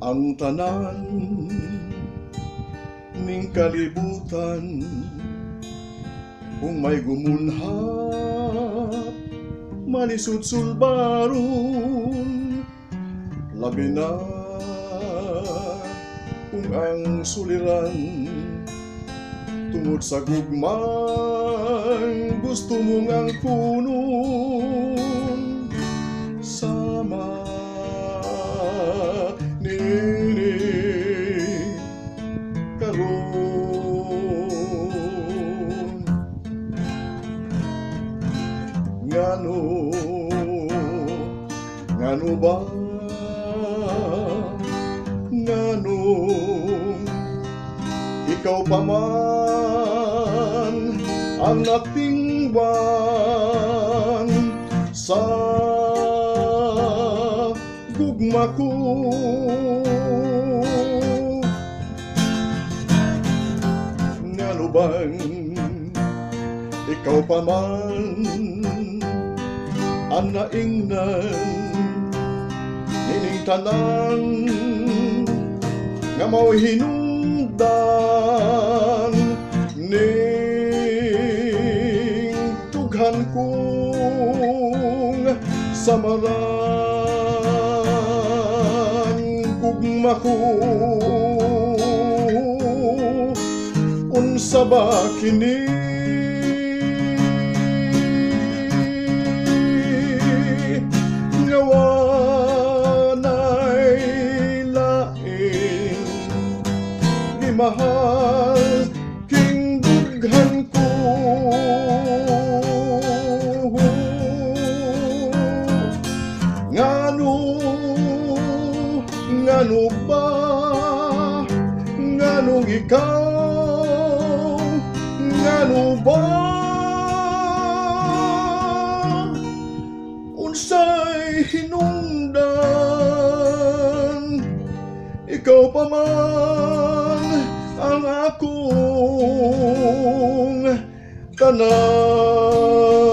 Ang tanan ning kalibutan, kung may gumunhat, malisod sulbaron, labi na kung ang suliran tungod sa gugmang gusto mong angkonon sama nini karon. Ngano, ngano ba, ngano ikaw pa man ang natingban sa gugma ko? Ngano bang ikaw pa man ang naingnan nining tanan nga mao'y hinungdan ning tughan kong samaran gugma ko? Unsa ba kini nga wanay lain gimahal king dughan ko? Ngano, ngano ba, nganong ikaw, ngano ba, unsay hinungdan, ikaw pa man ang akong tanan?